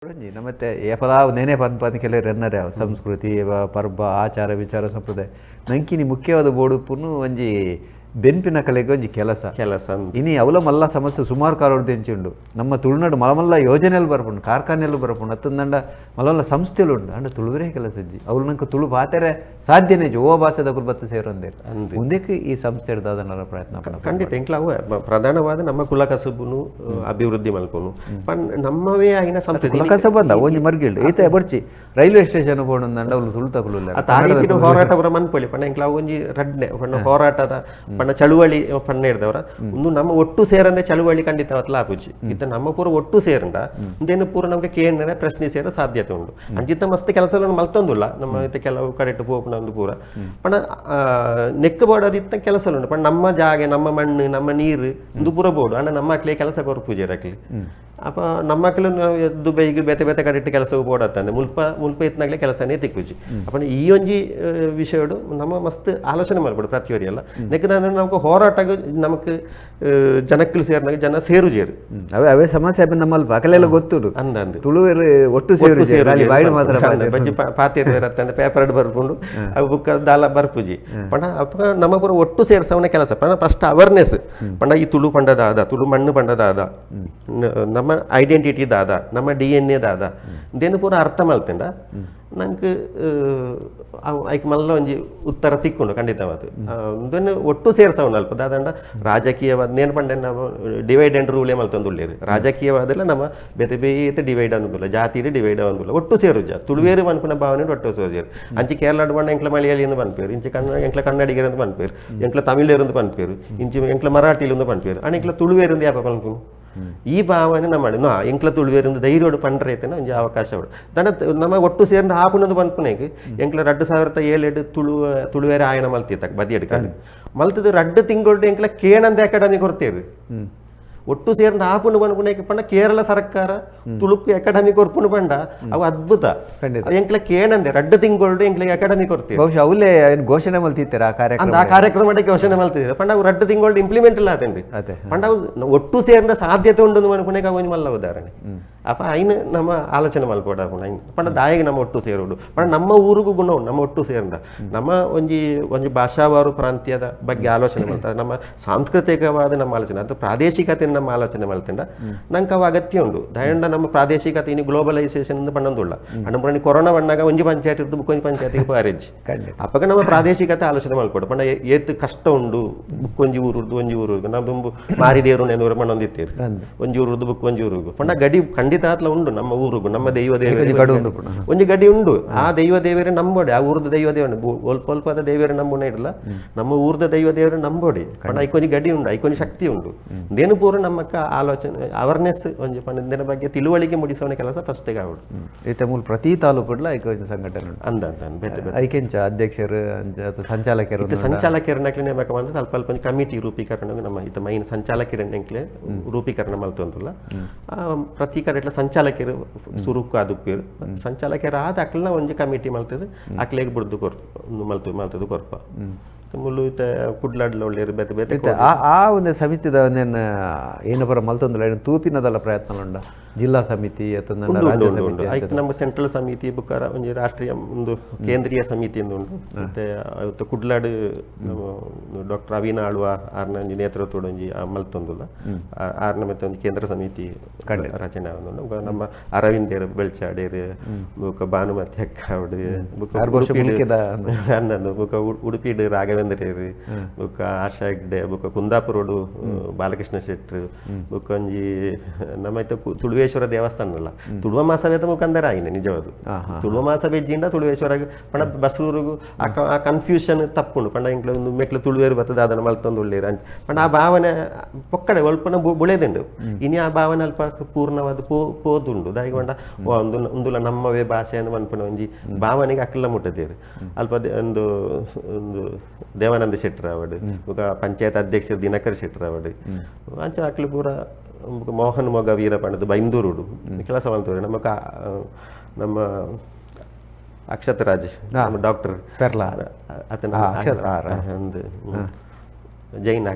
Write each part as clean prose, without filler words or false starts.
ಒಂಜಿ ನಮ್ಮತ್ತೆ ಏಪಲಾ ನೇನೆ ಪನ್ಪಂದ್ ಕೆಲವೆರ್ ಎನ್ನರೆ ಅವು ಸಂಸ್ಕೃತಿ ಪರ್ಬ ಆಚಾರ ವಿಚಾರ ಸಂಪ್ರದಾಯ ನಂಕಿನಿ ಮುಖ್ಯವಾದ ಬೋಡುಪ್ಪುನು ಒಂಜಿ ಬೆನ್ಪಿನಕಲೆಗ್ ಒಂಜಿ ಕೆಲಸ ಕೆಲಸ. ಇನಿ ಅವಲ ಮಲ್ಲ ಸಮಸ್ಯೆ ಸುಮಾರು ಕಾಲೊಡ್ದು ಎಂಚಿ ಉಂಡು ನಮ್ಮ ತುಳುನಾಡು ಮಲ್ಲ ಮಲ್ಲ ಯೋಜನೆಲು ಬರ್ಪುಂಡು ಕಾರ್ಖಾನೆಲು ಬರ್ಪುಂಡು ಅತ್ತಂದಂಡ ಮಲ್ಲ ಮಲ್ಲ ಸಂಸ್ಥೆಲು ಉಂಡು ಅಂಡ ತುಳುವರೇ ಕೆಲಸ ಇಜ್ಜಿ ಅವ್ಲು ನಂಗೆ ತುಳು ಪಾತೆರೆ ಸಾಧ್ಯನೇ ಇಜ್ಜಿ ಓ ಭಾಷೆದಕುಲು ಬತ್ತು ಸೇರೊಂದೇರು ಉಂದೆಕ್ ಈ ಸಂಸ್ಥೆ ದಾದನರ ಪ್ರಯತ್ನ ಪಂಡ. ಖಂಡಿತ ಎಂಕ್ಲ ಅವು ಪ್ರಧಾನವಾದ ನಮ್ಮ ಕುಲ ಕಸುಬುನು ಅಭಿವೃದ್ಧಿ ಮಲ್ಪುನು ಪನ್ ನಮ್ಮವೇ ಆಯಿನ ಸಂಸ್ಕೃತಿ. ಕುಲಕಸಬ ಬಂದ ಒಂಜಿ ಮರ್ಗಿಲ್ಡ್ ಈತೆ ಬೊಡ್ಚಿ ರೈಲ್ವೆ ಸ್ಟೇಷನ್ ಪೋಣಂದಂಡ ಅವ್ಲು ತುಳುತಕುಲು ಉಲ್ಲೆರ್. ಅತ್ತ ಆ ರೀತಿಡ್ ಹೋರಾಟ ಪೂರ ಮನ್ಪೊಲಿ ಪಂಡ ಎಂಕ್ಲ ಅವು ಒಂಜಿ ರಡ್ನೆ ಪಂಡ ಹೋರಾಟದ ಪಂಡ ಚಳುವಳಿ ಪಂಡ ಹಿಡ್ದವರ ಉಂದು ನಮ್ಮ ಒಟ್ಟು ಸೇರಂದೆ ಚಳುವಳಿ ಖಂಡಿತವತ್ಲ ಆಪುಜಿ. ಇತ್ತ ನಮ್ಮ ಪೂರ ಒಟ್ಟು ಸೇರಂಡ ಉಂದೇನು ಪೂರ ನಮ್ಗೆ ಕೇಂದ್ರ ಪ್ರಶ್ನೆ ಸೇರ ಸಾಧ್ಯತೆ ಉಂಡು. ಅಂಚಿತ್ತ ಮಸ್ತ್ ಕೆಲಸ ಮಲ್ತೊಂದುಲ್ಲ ನಮ್ಮ ಇತ್ತೆ ಕೆಲವು ಕಡೆಟ್ ಪೋಪುನ ಒಂದು ಪೂರ ಪಂಡ ನೆಕ್ ಬೋಡಾದಿತ್ತ ಕೆಲಸ ಉಂಡು. ಪಂಡ ನಮ್ಮ ಜಾಗೆ ನಮ್ಮ ಮಣ್ಣು ನಮ್ಮ ನೀರು ಉಂದು ಪೂರ ಬೋಡು ಅಂಡ ನಮ್ಮ ಅಕ್ಲೆ ಕೆಲಸ ಕೊರ್ಪುಜೆರ್ ಅಕ್ಲೆ. ಅಪ್ಪ ನಮ್ಮ ಅಕ್ಲು ದುಬೈಗೆ ಬೇತೆ ಬೇತೆ ಕಡೆಟ್ ಕೆಲಸ ಬೋಡತ್ತಂದೆ ಮುಲ್ಪ ಮುಲ್ಪ ಇತ್ನಾಗ್ಲೆ ಕೆಲಸನೇ ತಿಕ್ಕುಜಿ. ಅಪ್ಪ ಈ ಒಂಜಿ ವಿಷಯಡು ನಮ್ಮ ಮಸ್ತ್ ಆಲೋಚನೆ ಮಾಡ್ಬೋದು ಪ್ರತಿಯೊರಿ ಅಲ್ಲ ನೆಕ್ ನಮಕ್ ಹೋರಾಟಗ್ ನಮಕ್ ಜನಕ್ಕಲು ಸೇರ್ನಾಗ ಜನ ಸೇರುಜೇರು. ಅವೇ ಅವೇ ಸಮಸ್ಯೆ ಅಪ್ಪ ನಮ್ಮಲ್ಪ ಅಕಲೆಲ್ಲ ಗೊತ್ತುಂಡು ಅಂದ ಅಂದ್ ತುಳುವೆರ್ ಒಟ್ಟು ಸೇರು ಬಾಯ್ಡ್ ಮಾತ್ರ ಪಾತೆರು. ಬಜ್ಜಿ ಪಾತೆರು ಬೇರತ್ತಂದೆ ಪೇಪರ್ ಬರ್ಪುಂಡು ಅವು ಬುಕ್ಕ ದಾಲ ಬರ್ಪುಜಿ. ಪಂಡ ಅಪ್ಪ ನಮ್ಮ ಪೂರ ಒಟ್ಟು ಸೇರ್ಸವನ ಕೆಲಸ ಪಂಡ ಫಸ್ಟ್ ಅವೇರ್ನೆಸ್ ಪಂಡ ಈ ತುಳು ಪಂಡ ದಾದ ತುಳು ಮಣ್ಣು ಪಂಡ ದಾದ ನಮ್ಮ ಐಡೆಂಟಿಟಿ ದಾದ ನಮ್ಮ ಡಿಎನ್ಎ ದಾದ ಇಂದೇನು ಪೂರ ಅರ್ಥ ಮಲ್ತಂಡ ನಂಗೆ ಐಕ್ ಮಲ್ಲ ಒಂಜಿ ಉತ್ತರ ತಿಕ್ಕೊಂಡು ಖಂಡಿತವಾದ ಉಂದನ್ನು ಒಟ್ಟು ಸೇರ್ಸವನ ಅಲ್ಪ ದಾದಂಡ ರಾಜಕೀಯವಾದ ನೇನು ಪಂಡ ನಮ್ಮ ಡಿವೈಡ್ ಆ್ಯಂಡ್ ರೂಲೇ ಮಲ್ತೊಂದುಲ್ಲೇರು ರಾಜಕೀಯವಾದಲ್ಲ ನಮ್ಮ ಬೇತೆ ಬೇತೆ ಡಿವೈಡ್ ಅನ್ನೋದಿಲ್ಲ ಜಾತಿ ಡಿವೈಡ್ ಆವೊಂದುಲ್ಲ ಒಟ್ಟು ಸೇರುಜ ತುಳುವೇರು ಮನ್ಪುನ ಭಾವನೆ ಒಟ್ಟು ಸೇರುಜೇರು. ಅಂಚಿ ಕೇರಳಡ್ ಪಂಡ ಎಂಕ್ಲ ಮಲಯಾಳಿ ಎಂದು ಪನ್ಪೇರು ಇಂಚಿ ಕನ್ನಡ ಎಂಕ್ಲ ಕನ್ನಡಿಗರು ಎಂದು ಪನ್ಪೇರು ಎಂಕ್ಲ ತಮಿಳರು ಎಂದು ಪನ್ಪೇರು ಇಂಚಿ ಎಂಕ್ಲ ಮರಾಠಿಲು ಎಂದು ಪನ್ಪೇರು ಅಣ್ಣ ಎಂಕ್ಲ ತುಳುವೇರು ಎಂದು ಯಾಪ ಪನ್ಪುನು ಈ ಭಾವನೆ ನಮ್ಮ ನಾ ಎಂಕ್ಲ ತುಳುವೇರಿಂದ ಧೈರ್ಯೋಡು ಪಂಡ್ರೈತನ ಒಂಜಿ ಅವಕಾಶ ಉಂಡು. ದನ ನಮ್ಮ ಒಟ್ಟು ಸೇರ್ಂಡ ಆಪುನದು ಪನ್ಪುನೆಗ್ ಎಂಕ್ಲ 2007 ತುಳು ತುಳುವೇರ ಆಯನ ಮಲ್ತಿತ್ತ ಬದಿಯಡ್ಕ ಮಲ್ತದು ರಡ್ಡು ತಿಂಗಳು ಎಂಕ್ಲ ಕೇಣಂದ ಅಕಾಡೆಮಿ ಕೊರ್ತೇರು ಒಟ್ಟು ಸೇರ್ಂಡ ಆಪುಂಡು ಪನ್ಪುನೆಗ್ ಪಂಡ ಕೇರಳ ಸರ್ಕಾರ ತುಳುಕು ಅಕಾಡೆಮಿ ಕೊರ್ಪುನು ಪಂಡ ಅವು ಅದ್ಭುತ. ಖಂಡಿತ. ಎಂಕ್ಲ ಕೇಣಂದೆ ರಡ್ಡು ತಿಂಗಳು ಎಂಕ್ಲ ಅಕಾಡೆಮಿ ಕೊರ್ತೇರು. ಬಹುಶಃ ಅವಲೇ ಏನ್ ಘೋಷಣೆ ಮಲ್ತಿತ್ತರ ಆ ಕಾರ್ಯಕ್ರಮ ಅಂದ್ ಆ ಕಾರ್ಯಕ್ರಮ ಘೋಷಣೆ ಮಲ್ತಿದ್ರು ಪಂಡ ಅವು ರಡ್ಡು ತಿಂಗಳು ಇಂಪ್ಲಿಮೆಂಟ್ ಇಲ್ಲ ಆತಂಡಿ. ಅದೇ. ಪಂಡ ಅವು ಒಟ್ಟು ಸೇರ್ಂಡ ಸಾಧ್ಯತೆ ಉಂಡು ಮನ್ಪುನೆಗ್ ಅವು ಒಂಜಿ ಮಲ್ಲ ಉದಾಹರಣೆ. ಅಪ್ಪ ಐನ್ ನಮ್ಮ ಆಲೋಚನೆ ಮಲ್ಪೊಡು ಅಪುನ ಐನ್ ಪಂಡ ದಾಯೆಗ್ ನಮ್ಮ ಒಟ್ಟು ಸೇರುಡು ಪಂಡ ನಮ್ಮ ಊರುಗು ಗುಣ ಉಂಡು ನಮ್ಮ ಒಟ್ಟು ಸೇರಂಡ ನಮ್ಮ ಒಂಜಿ ಒಂಜಿ ಭಾಷಾವಾರು ಪ್ರಾಂತ್ಯದ ಬಗ್ಗೆ ಆಲೋಚನೆ ಮಲ್ತ ನಮ್ಮ ಸಾಂಸ್ಕೃತಿಕವಾದ ನಮ್ಮ ಆಲೋಚನೆ ಅದು ಪ್ರಾದೇಶಿಕತೆ ನಮ್ಮ ಆಲೋಚನೆ ಮಲ್ತಂಡ ನಂಗೆ ಅವು ಅಗತ್ಯ ಉಂಡು. ದಯಂಡ ನಮ್ಮ ಪ್ರಾದೇಶಿಕತೆ ಇನ್ನು ಗ್ಲೋಬಲೈಸೇಷನ್ ಅಂತ ಪಂಡೊಂದುಳ್ಳ ಅಂಡ ಪುರ ಕೊರೋನಾ ಬಣ್ಣಾಗ ಒಂಜಿ ಪಂಚಾಯತ್ ಇದ್ದು ಬುಕ್ ಒಂಜಿ ಪಂಚಾಯತಿಗೆ ಪಾರೆಜ್ಜಿ. ಖಂಡಿತ. ಅಪ್ಪಗ ನಮ್ಮ ಪ್ರಾದೇಶಿಕತೆ ಆಲೋಚನೆ ಮಲ್ಪೊಡು ಪಂಡ ಏತ್ ಕಷ್ಟ ಉಂಡು ಬುಕ್ ಒಂಜಿ ಊರುರ್ದು ಒಂಜಿ ಊರುರ್ದು ನಮ್ಮ ದುಂಬು ಮಾರಿದೇರು ನೆನೂರ ಪಂಡೊಂದಿತ್ತೇರು ಒಂಜಿ ಊರುರ್ದು ಬುಕ್ ಒಂಜಿ ಊರುಗು ಪಂಡ ಗಡಿ ಖಂಡಿತ ಆತ್ಲ ಉಂಡು ನಮ್ಮ ಊರುಗು ನಮ್ಮ ದೈವ ದೇವರೇ ಗಡು ಉಂಡು ಪುನಃ. ಒಂಜಿ ಗಡಿ ಉಂಡು ಆ ದೈವ ದೇವರೇ ನಂಬೋಡಿ ಆ ಊರ್ದ ದೈವ ದೇವರು ಒಲ್ಪ ಒಲ್ಪದ ದೇವರೇ ನಂಬುನ ಇಡಲ ನಮ್ಮ ಊರ್ದ ದೈವ ದೇವರೇ ನಂಬೋಡಿ ಪಂಡ ಐಕೊಂಜಿ ಗಡಿ ಉಂಡು ಐಕೊಂಜಿ ಶಕ್ತಿ ಉಂಡು ದೇನು ಪೂರ ನಮ್ಮಕ್ಕ ಆಲೋಚನೆ ಅವೇರ್ನೆಸ್ ಒಂಜಿ ಪಂಡ ಇಂದಿನ ಬಗ್ಗೆ ತಿಳುವಳಿಕೆ ಮೂಡಿಸುವ ಕೆಲಸ ಫಸ್ಟಿಗೆ ಆವಡು. ಇತ್ತೆ ಮೂಲ ಪ್ರತಿ ತಾಲೂಕುಡ್ಲ ಐಕ ಒಂಜಿ ಸಂಘಟನೆ ಉಂಡು. ಅಂದ ಅಂದ ಅಂದ್ ಬೇತೆ ಬೇತೆ. ಐಕೆಂಚ ಅಧ್ಯಕ್ಷರು ಅಂಚ ಅಥವಾ ಸಂಚಾಲಕರು ಇತ್ತೆ ಸಂಚಾಲಕರನ್ನಕ್ಲೆ ನೇಮಕ ಬಂದು ಸ್ವಲ್ಪ ಅಲ್ಪ ಒಂಜಿ ಕಮಿಟಿ ರೂಪೀಕರಣ ನಮ್ಮ ಇತ್ತ ಮೈನ್ ಸಂಚಾಲಕರನ್ನಕ್ಲೆ ರೂಪೀಕರಣ ಮಲ್ತೊಂದುಲ್ಲ ಪ್ರತಿ ಕಡೆಟ್ಲ ಸಂಚಾಲಕರು ಸುರುಕು ಅದುಪ್ಪೇರು ಸಂಚಾಲಕರು ಆದ ಅಕ್ಲೆನ ಒಂಜಿ ಕಮಿಟಿ ಮಲ್ತದು ಅಕ್ಲೆಗ್ ಬುಡ್ದು ಕೊರ್ ಮಲ್ತು ಮಲ್ತದು ಕೊರ್ಪ ಮುಳ್ಳು ಇತ್ತೆ ಕುಡ್ಲಾಡ್ಲ ಒಳ್ಳೆಯರು ಬೇತೆ ಬೇತೆ. ಇತ್ತೆ ಆ ಆ ಒಂದು ಸಮಿತಿದ ಒಂದೇನ್ ಏನು ಪರ ಮಲ್ತೊಂದುಲ್ಲ ಏನು ತೂಪಿನದಲ್ಲ ಪ್ರಯತ್ನ ಉಂಡ ಜಿಲ್ಲಾ ಸಮಿತಿ ಅಥವಾ ಉಂಡು ರಾಜ್ಯ ಉಂಡು ಉಂಡು ಉಂಡು ಸಮಿತಿ ಐಕ್ ನಮ್ಮ ಸೆಂಟ್ರಲ್ ಸಮಿತಿ ಬುಕ್ಕಾರ ಒಂಜಿ ರಾಷ್ಟ್ರೀಯ ಒಂದು ಕೇಂದ್ರೀಯ ಸಮಿತಿ ಎಂದು ಉಂಡು. ಮತ್ತೆ ಅವತ್ತು ಕುಡ್ಲಾಡ್ ನಮ್ಮ ಡಾಕ್ಟರ್ ಅವಿನ ಆಳ್ವ ಆರ್ನ ಒಂಜಿ ನೇತೃತ್ವದ ಒಂಜಿ ಆ ಮಲ್ತೊಂದುಲ್ಲ ಆರ್ನ ಮತ್ತೆ ಒಂದು ಕೇಂದ್ರ ಸಮಿತಿ ರಚನೆ ಆವೊಂದುಂಡು. ಬೊಕ್ಕ ನಮ್ಮ ಅರವಿಂದೇರು ಬೆಳ್ಚಾಡೇರು ಬೊಕ್ಕ ಭಾನುಮತಿ ಅಕ್ಕ ಅವಡು ಬೊಕ್ಕ ಆರ್ ಬಹುಶಃ ಉಡುಪಿಡ್ ಮುಲ್ಕಿದ ಅಂದಂದು ಬೊಕ್ಕ ಉಡುಪಿಡ್ ರಾಘವೇಂದ್ರೇರು ಬೊಕ್ಕ ಆಶಾ ಹೆಗ್ಡೆ ಬೊಕ್ಕ ಕುಂದಾಪುರೋಡು ಬಾಲಕೃಷ್ಣ ಶೆಟ್ರು ಬೊಕ್ಕ ಒಂಜಿ ನಮ್ಮ ಇತ್ತ ತುಳುವೇಶ್ವರ ದೇವಸ್ಥಾನ ಅಲ್ಲ ತುಳುವ ಮಾಸವೇತ ಮುಖಂದರ ಆಯಿನ ನಿಜವಾದ ತುಳುವ ಮಾಸ ಬೆಜ್ಜಿಂಡ ತುಳುವೇಶ್ವರ ಪಂಡ ಬಸ್ರೂರುಗು ಆ ಆ ಕನ್ಫ್ಯೂಷನ್ ತಪ್ಪುಂಡು ಪಂಡ ಇಂಕ್ಲ ಒಂದು ಮೆಕ್ಲ ತುಳುವೇರು ಬರ್ತದೆ ಅದನ್ನು ಮಲ್ತೊಂದು ಉಳ್ಳೇರು ಅಂಚ ಪಂಡ ಆ ಭಾವನೆ ಪೊಕ್ಕಡೆ ಒಲ್ಪನ ಬುಳೆದುಂಡು ಇನಿ ಆ ಭಾವನೆ ಅಲ್ಪ ಪೂರ್ಣವಾದ ಪೋದುಂಡು ದಾಯಿಗೆ ಪಂಡ ಓ ಒಂದು ಉಂದುಲ ನಮ್ಮವೇ ಭಾಷೆ ಅಂದ್ ಪನ್ಪುನ ಒಂಜಿ ಭಾವನೆಗೆ ಅಕ್ಲ ಮುಟ್ಟದೇರು ಅಲ್ಪ ಒಂದು ಒಂದು ದೇವಾನಂದ ಶೆಟ್ಟರ್ ಅವಡು ಬೊಕ ಪಂಚಾಯತ್ ಅಧ್ಯಕ್ಷರು ದಿನಕರ್ ಶೆಟ್ಟರ್ ಅವಡು ಅಂಚ ಅಕ್ಲು ಪೂರ ಬೊಕ ಮೋಹನ್ ಮೊಗ ವೀರ ಪಂಡದು ಬೈಂದೂರುಡು ಕೆಲಸ ಮಲ್ತವ್ರು ನಮ್ಮ ನಮ್ಮ ಅಕ್ಷತ್ ರಾಜ್ ನಮ್ಮ ಡಾಕ್ಟರ್ ಪೆರ್ಲ. ಆತನ ಅಕ್ಷತ್, ಒಂದು Jain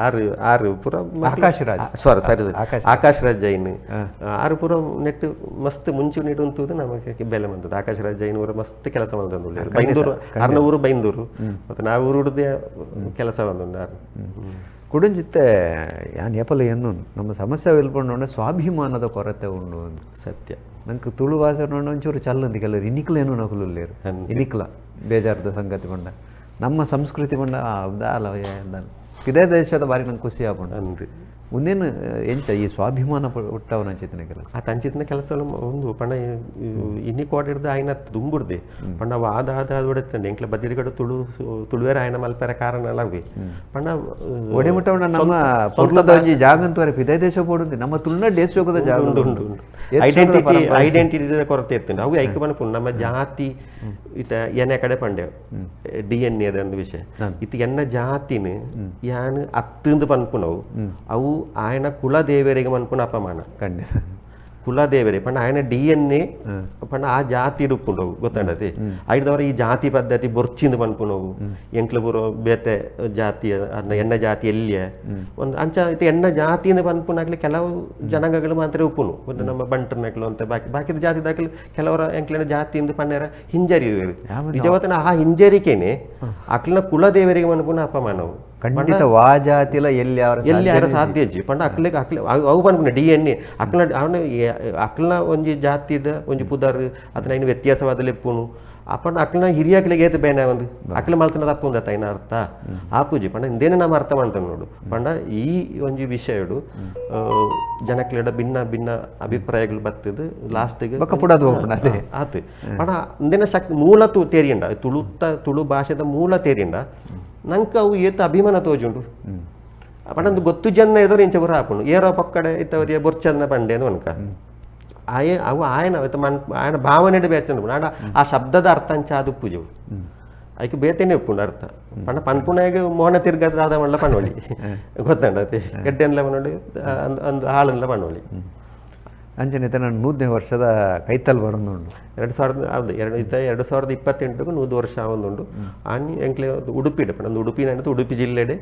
ಆರು ಆರು ಪೂರ ಆಕಾಶ್ ರಾಜ್. ಸಾರಿ ಸಾರಿ ಆಕಾಶ್ ರಾಜ್ ಜೈನ್ ಆರು ಪೂರ ನೆಟ್ ಮಸ್ತ್ ಮುಂಚೆ ನೆಟ್ಟು ಉಂಟು ನಮಗೆ ಬೆಲೆ ಬಂದದ್ದು. ಆಕಾಶ್ ರಾಜ್ ಜೈನ್ ಊರ ಮಸ್ತ್ ಕೆಲಸ ಬಂದಂದು, ಬೈಂದೂರು ಅರ್ನ ಊರು ಬೈಂದೂರು, ಮತ್ತು ನಾವು ಊರು ಉಡ್ದೆ ಕೆಲಸ ಬಂದುಂಡು ಆರು. ಕುಡಂಜಿತ್ತೆ ಯಾನ್ ಏಪಲ ಎನ್ನು ನಮ್ಮ ಸಮಸ್ಯೆ ಇಲ್ಪಂಡು ಸ್ವಾಭಿಮಾನದ ಕೊರತೆ ಉಂಡು ಅಂತ. ಸತ್ಯ. ನಂಗೆ ತುಳು ಭಾಷೆ ನೋಡ ಒಂಚೂರು ಚಲ್ಲಂದು ಕೆಲವರು ಇನಿಕ್ಲೇನು ನಕುಲುಲ್ಲೇರು ಇನಿಕ್ಲ ಬೇಜಾರದ ಸಂಗತಿ ಪಂಡ ನಮ್ಮ ಸಂಸ್ಕೃತಿ ಪಂಡ ದಾಲ ಇದೇ ದೇಶದ ಬಾರಿ ನಂಗೆ ಖುಷಿ ಆಪುಂಡು. ಅಂದು ಮುಂದೇನು ಎಂಚ ಈ ಸ್ವಾಭಿಮಾನ ಹುಟ್ಟವನ ಅಂಚಿತ್ತಿನ ಕೆಲಸ ಆ ತಂಚಿತ್ತಿನ ಕೆಲಸ ಒಂದು ಪಂಡ ಇನ್ನಿ ಕೋಡಿಡ್ದು ಆಯ್ನ ದುಂಬುಡ್ದೆ ಪಂಡ ಅವು ಆದ ಆದ ಆದ ಬಿಡುತ್ತಂಡೆ ಎಂಕ್ಲ ಬದಿರಿಗಡೆ ತುಳು ತುಳುವೇರ ಆಯ್ನ ಮಲ್ಪೆರ ಕಾರಣ ಅಲ್ಲವೇ ಪಂಡ ಒಡೆ ಮುಟ್ಟವನ ನಮ್ಮ ಪೊರ್ಲದ ಒಂಜಿ ಜಾಗಂತವರೆ ಪಿದೈ ದೇಶ ಪೋಡುಂದು ನಮ್ಮ ತುಳುನಾಡು ದೇಶ ಹೋಗದ ಜಾಗ ಉಂಟು ಉಂಟು ಉಂಟು ಐಡೆಂಟಿಟಿ ಐಡೆಂಟಿಟಿದ ಕೊರತೆ ಇತ್ತು. ಅವು ಐಕ್ಯ ಪನ್ಪುಂಡು ನಮ್ಮ ಜಾತಿ ಇತ ಎನೆ ಕಡೆ ಪಂಡೆ ಡಿಎನ್ಎ ಒಂದು ವಿಷಯ ಇತ್ತು. ಎನ್ನ ಜಾತಿನ ಯಾನ್ ಅತ್ತಂದು ಪನ್ಪುನವು ಅವು ಆಯನ ಕುಲದೇವರಿಗೆ ಮನ್ಪುನ ಅಪಮಾನ. ಖಂಡಿತ ಕುಲದೇವರೇ ಪಂಡ ಆಯನ ಡಿಎನ್ಎ ಪಂಡ ಆ ಜಾತಿ ಉಪ್ಪುಂಡವು ಗೊತ್ತಂಡತಿ ಐದವರ ಈ ಜಾತಿ ಪದ್ಧತಿ ಬೊರ್ಚಿಂದು ಪನ್ಪುನವು ಎಂಕ್ಲ ಪೂರ ಬೇತೆ ಜಾತಿ ಅದನ್ನ ಎಣ್ಣ ಜಾತಿ ಎಲ್ಲಿಯ ಒಂದು ಅಂಚ ಇತ್ತೆ ಎಣ್ಣ ಜಾತಿಯಿಂದ ಪನ್ಪುನಾಗ್ಲಿ ಕೆಲವು ಜನಾಂಗಗಳು ಮಾತ್ರ ಉಪ್ಪುನು ಒಂದು ನಮ್ಮ ಬಂಟರ್ನಕ್ಲು ಅಂತ ಬಾಕಿ ಬಾಕಿದ ಜಾತಿ ದಾಖಲು ಕೆಲವರ ಎಂಕ್ಲಿನ ಜಾತಿಯಿಂದ ಪನ್ನೇರ ಹಿಂಜರಿಯುವರು ನಿಜವತನ ಆ ಹಿಂಜರಿಕೆನೆ ಅಕ್ಲಿನ ಕುಲದೇವರಿಗೆ ಮನ್ಪುನ ಅಪಮಾನವು. ಖಂಡಿತ ವಾ ಜಾತಿಲ ಎಲ್ಲಿ ಅವರ ಎಲ್ಲಿ ಯಾರ ಸಾಧ್ಯ ಇಜ್ಜಿ ಪಂಡ ಅಕ್ಲೆಗ್ ಅಕ್ಲೆ ಅವು ಪನ್ಪುನ ಡಿಎನ್ಎ ಅಕ್ಲ ಅವನ ಅಕ್ಲನ ಒಂಜಿ ಜಾತಿದ ಒಂಜಿ ಪುದರ್ ಅದನ್ನ ಇನ್ನು ವ್ಯತ್ಯಾಸವಾದ ಲೆಪ್ಪುನು ಅಪ್ಪಂಡ ಅಕ್ಲನ ಹಿರಿಯಕ್ಲಿಗೆ ಏತ್ ಬೇನೆ ಒಂದು ಅಕ್ಲ ಮಲ್ತನ ತಪ್ಪು ಉಂದತ್ತ ಐನ ಅರ್ಥ ಆಪುಜಿ ಪಂಡ ಇಂದೇನೆ ನಮ್ಮ ಅರ್ಥ ಮಾಡ್ತಾನೆ ನೋಡು. ಪಂಡ ಈ ಒಂಜಿ ವಿಷಯಡು ಜನಕ್ಲೆಡ ಭಿನ್ನ ಭಿನ್ನ ಅಭಿಪ್ರಾಯಗಳು ಬತ್ತದು ಲಾಸ್ಟಿಗೆ ಬೊಕ್ಕ ಪುಡದು ಹೋಗ್ಪುಂಡು ಅದೇ. ಆತು ಪಂಡ ಇಂದೇನ ಶಕ್ತಿ ಮೂಲ ತು ತೇರಿಯಂಡ ತುಳುತ್ತ ತುಳು ಭಾಷೆದ ಮೂಲ ತೇರಿಯಂಡ ನಂಗೆ ಅವು ಏತ್ ಅಭಿಮಾನ ತೋಜುಂಡು ಪಂಡ ಗೊತ್ತು ಜನ ಇದ್ದವ್ರು ಇಂಚ ಬರ ಆಪುಂಡು ಏರೋ ಪಕ್ಕಡೆ ಇತ್ತವರಿಗೆ ಬೊರ್ಚಂದ ಪಂಡೆ ಅನ್ಕ ಆಯೆ ಅವು ಆಯನ ಇತ್ತ ಮನ್ ಆಯನ ಭಾವನೆ ಬೇತಂಡು ಆಂಡ ಆ ಶಬ್ದದ ಅರ್ಥ ಅಂಚ ಅದು ಪೂಜೆವು ಐಕ್ ಬೇತೇನೆ ಉಪ್ಪುಂಡು ಅರ್ಥ ಪಂಡ ಪನ್ಪುನಾಗ ಮೋನ ತಿರ್ಗದ ಆದ ಮಲ್ಲ ಪಣ್ಣೊಳಿ ಗೊತ್ತಂಡ ಅತೆ ಎಡ್ಡೆನ್ಲ ಪಣ್ಣೊಳಿ ಅಂದ್ ಹಾಳನ್ಲ ಪಣ್ಣೊಳಿ. ಅಂಚನೆ ತನ್ನ 100ನೇ ವರ್ಷದ ಕೈತಲ್ ಬರೋದುಂಡು 2000 ಹೌದು ಎರಡು ಇತ್ತ 2028కు 100 ವರ್ಷ ಆವೊಂದುಂಡು. ಆನಿ ಎಂಕ್ಲೆ ಉಡುಪಿಡ್ ಪಂಡ ಉಡುಪಿ ನನ್ನದು ಉಡುಪಿ ಜಿಲ್ಲೆಡೆ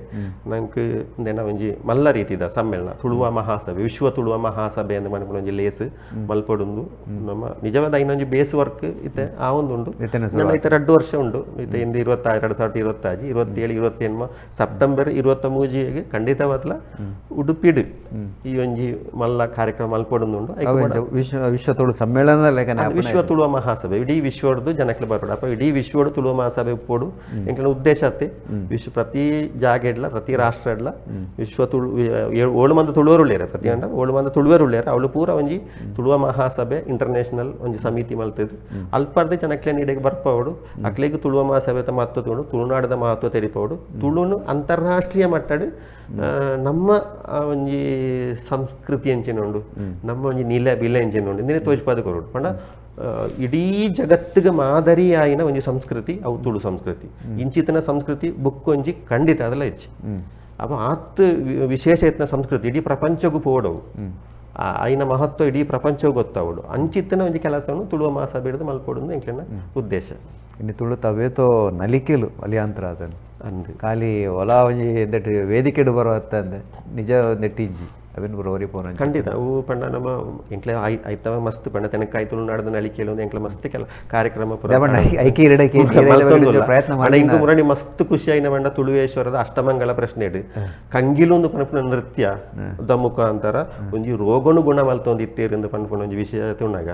ನಂಗೆ ಇಂದೇನ ಒಂಜಿ ಮಲ್ಲ ರೀತಿದ ಸಮ್ಮೇಳನ ತುಳುವ ಮಹಾಸಭೆ ವಿಶ್ವ ತುಳುವ ಮಹಾಸಭೆ ಅಂದ್ ಮನ್ಪುನ ಒಂಜಿ ಲೇಸ್ ಮಲ್ಪಡುಂದು ನಮ್ಮ ನಿಜವಾದ ಐನೊಂಜಿ ಬೇಸ್ ವರ್ಕ್ ಇತ್ತೆ ಆವೊಂದುಂಡು. ನನ್ನ ಇತ್ತೆ 2 ವರ್ಷ ಉಂಡು ಇತ್ತೆ ಇಂದು 26 2026 27 28 ಸೆಪ್ಟೆಂಬರ್ 23 ಖಂಡಿತವಾದ್ಲ ಉಡುಪಿಡ್ ಈ ಒಂಜಿ ಮಲ್ಲ ಕಾರ್ಯಕ್ರಮ ಮಲ್ಪಡುಂದುಂಡು. ವಿಶ್ವ ತುಳು ಸಮ್ಮೇಳನದ ಲೆಕ್ಕನೆ ವಿಶ್ವ ತುಳುವ ಮಹಾಸಭೆ ಇಡೀ ವಿಶ್ವಡ್ದು ಜನಕ್ಕೆ ಬರೋಡು ಅಪ್ಪ ಇಡೀ ವಿಶ್ವಡು ತುಳುವ ಮಹಾಸಭೆ ಉಪ್ಪೋಡು ಎಂಕ್ಲೆನ ಉದ್ದೇಶ ಅತ್ತೆ ವಿಶ್ವ ಪ್ರತಿ ಜಾಗ ಇಡ್ಲ ಪ್ರತಿ ರಾಷ್ಟ್ರ ಇಡ್ಲ ವಿಶ್ವ ತುಳು 7 ಮಂದಿ ತುಳುವರು ಉಳ್ಳೇರ ಪ್ರತಿ ಅಂಡ 7 ಮಂದಿ ತುಳುವರು ಉಳ್ಳೇರ ಅವಳು ಪೂರ ಒಂಜಿ ತುಳುವ ಮಹಾಸಭೆ ಇಂಟರ್ನ್ಯಾಷನಲ್ ಒಂಜಿ ಸಮಿತಿ ಮಲ್ತದ್ದು ಅಲ್ಪರ್ದೆ ಜನಕ್ಲೆನ ಇಡೆಗೆ ಬರ್ಪವಡು ಅಕ್ಲೆಗ್ ತುಳುವ ಮಹಾಸಭೆತ ಮಹತ್ವ ತುಳು ತುಳುನಾಡದ ಮಹತ್ವ ತೆರಿಪವಡು ತುಳುನು ಅಂತಾರಾಷ್ಟ್ರೀಯ ಮಟ್ಟಡ್ ನಮ್ಮ ಒಂಜಿ ಸಂಸ್ಕೃತಿ ಅಂಚೆನೆ ಉಂಡು ನಮ್ಮ ಒಂಜಿ ನಿಲೆ ಬಿಲೆ ಅಂಚೆನೆ ಉಂಡು ಇಂದನೆ ತೋಜ್ಪಾದ ಕೊರಡು ಪಂಡ ಇಡೀ ಜಗತ್ತಿಗೆ ಮಾದರಿ ಆಯಿನ ಒಂಜಿ ಸಂಸ್ಕೃತಿ ಅವು ತುಳು ಸಂಸ್ಕೃತಿ ಇಂಚಿತನ ಸಂಸ್ಕೃತಿ ಬುಕ್ ಒಂಜಿ ಖಂಡಿತ ಅದೆಲ್ಲ ಹೆಚ್ಚು ಅಪ್ಪ ಆತ್ ವಿಶೇಷ ಇತ್ತಿನ ಸಂಸ್ಕೃತಿ ಇಡೀ ಪ್ರಪಂಚಕ್ಕೂ ಪೋಡವು ಆಯ್ನ ಮಹತ್ವ ಇಡೀ ಪ್ರಪಂಚವು ಗೊತ್ತಾವಡು ಅಂಚಿತ್ತನ ಒಂಜಿ ಕೆಲಸವನ್ನು ತುಳುವ ಮಹಾಸಭೆ ಹಿಡಿದು ಮಲ್ಪೊಡು ಎಂಕ್ಲೆನ ಉದ್ದೇಶ. ಇನ್ನು ತುಳು ತವೇತೋ ನಲಿಕೆಲು ಅಲಿಯಾಂತರ ಅದನ್ನು ಅಂದು ಖಾಲಿ ಹೊಲ ಒಂಜಿ ಎಂದೆಟ್ ವೇದಿಕೆಡು ಬರೋ ಅಂದೆ ನಿಜ ಒಂದೆಟ್ಟು ಇಜ್ಜಿ ಅವೇನು ಬರೋ ಪೋನ ಖಂಡಿತ ಅವು ಪಂಡ ನಮ್ಮ ಎಂಕ್ಲೆ ಐತವ ಮಸ್ತ್ ಪಂಡ ತೆನಕಾಯಿ ತುಳುನಾಡದ ನಲಿಕೆಲು ಒಂದು ಎಂಕ್ಲೆ ಮಸ್ತ್ ಕೆಲ ಕಾರ್ಯಕ್ರಮ ಪ್ರಯತ್ನ ಇಂಕು ಮುರಣಿ ಮಸ್ತ್ ಖುಷಿ ಆಯಿನ ಪಂಡ ತುಳುವೇಶ್ವರದ ಅಷ್ಟಮಂಗಳ ಪ್ರಶ್ನೆ ಇಡು ಕಂಗಿಲೊಂದು ಪನ್ಪುನ ನೃತ್ಯ the ಮುಖಾಂತರ ಒಂಜಿ ರೋಗನು ಗುಣ ಮಲ್ತೊಂದು ಇತ್ತೇರಿಂದು ಪನ್ಪುನ ಒಂಜಿ ವಿಷಯ ತುಣಾಗ